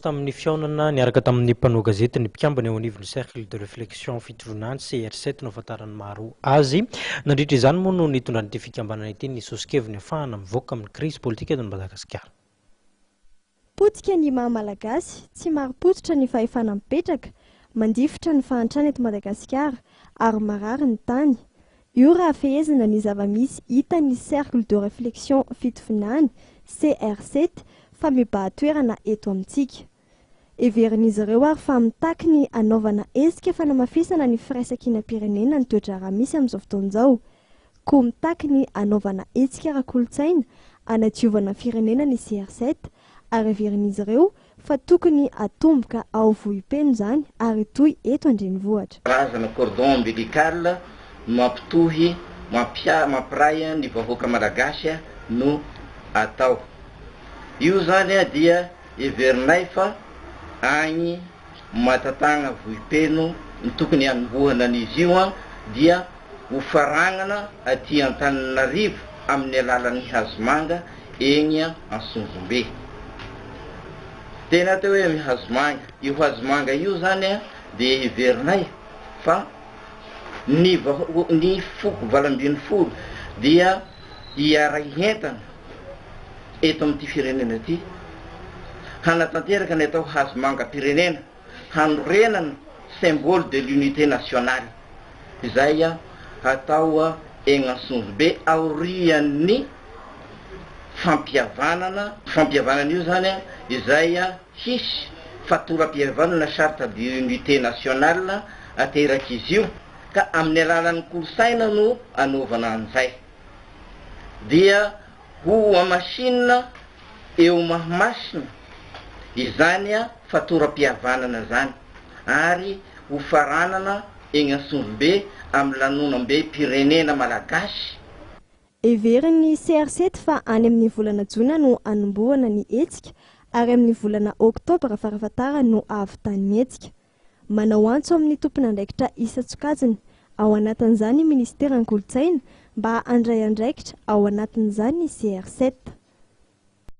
Tamin'ny fihaonana niaraka tamin'ny mpanao gazety ny mpikambana eo anivon'ny Cercle de Réflexion Fitovinany, CR7 no ahafantaran'ny maro azy. Nandritra izany moa no nitondran'ity fikambanana ity ny soso-keviny ahafahana mivoaka amin'ny krizy politika eto Madagasikara. Potika ny maha Malagasy, tsy marim-pototra ny fahefana mipetraka, mandifotra ny fahantrana eto Madagasikara ary marary ny tany. Io raha fehezina ny zava-misy hitan'ny Cercle de Réflexion Fitovinany, CR7, fa mibahan-toerana eto amintsika. Heverin'izy ireo ary fa mitaky ny hanaovana hetsika fanamafisana ny firaisankinam-pirenena ny toe-draharaha misy amin'izao fotoana izao. Koa mitaky ny hanaovana hetsika ara-kolontsaina hanadiovana firenena ny CR7 ary heverin'izy ireo fa tokony hatomboka ao Vohipeno izany ary hitohy eto an-drenivohitra. Karazana cordon ombilical mampitohy, mampia, mampiray ny vahoaka malagasy no atao. Io izany dia heverinay fa agny Matatagna Vohipeno no tokony hanombohana an'izy io dia ho faragnana aty Antananarivo amin'ny alalan'ny hazomanga egny Antsonjombe. Tena atao hoe ny hazomanga. Io hazomanga io zany dia heverinay fa ny vaho- ny foko 18 dia hiara-hientana eto amin'ity firenena ity hanatanteraka ny atao hazomangam-pirenena, hanorenana symbole de l'unité nationale izay hatao egny Antsonjombe aorian'ny fampihavanana, fampihavanana io zany izay hisy fatoram-pihavanana charte d'unité nationale aterak'izy io ka amin'ny alalan'ny kolosaina no anaovana an'izay dia ho hamasinina eo Mahamasina izany fatoram-pihavanana zany ary ho faranana egny Antsonjombe amin'ny lanonam-bem-pirenena malagasy. Heverin'ny CRCT fa any amin'ny volana jona no hanombohana ny hetsika ary amin'ny volana oktobra farafahatarany no hahavitan'ny hetsika. Manao antso amin'ny tompon'andraikitra isan-tsokajiny, ao anatin'izany ny minisiteran'ny Kolontsaina, mba handray andraikitra ao anatin'izany ny CRCT.